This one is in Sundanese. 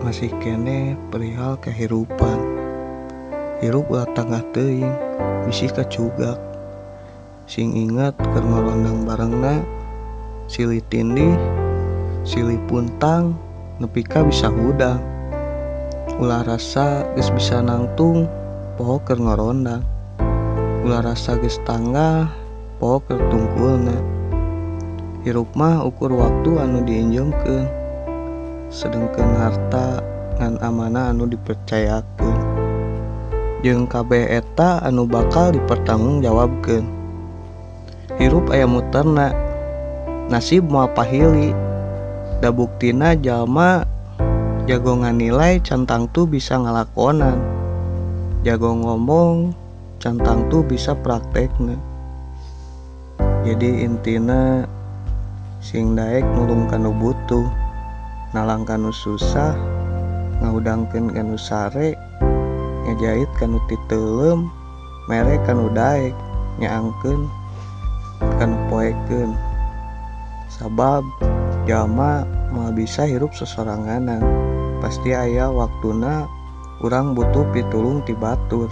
Masih keneh perihal kahirupan. Hirup ulah tangah teuing, bisi kacugak. Sing inget keur ngorondang barengna, silih tindih, silih puntang, nepi ka bisa hudang. Ulah rasa geus bisa nangtung, poho keur ngorondang. Ulah rasa geus tanggah, poho keur tungkulna. Hirup mah ukur waktu anu diinjeumkeun, sedengkeun harta ngan amanah anu dipercayakeun. Jeung kabeh eta anu bakal dipertanggungjawabkeun. Hirup aya muterna, nasib moal pahili. Da buktina jalma jago nganilai can tangtu bisa ngalakonan, jago ngomong can tangtu bisa praktekna. Jadi intina sing daek nulung kanu butuh, nalang kanu susah, ngahudangkeun kanu sare, ngajait kanu titeuleum, mere kanu daek, nyaangkeun kanu poekeun. Sabab jalma moal bisa hirup sosoranganan, pasti aya waktuna urang butuh pitulung ti batur.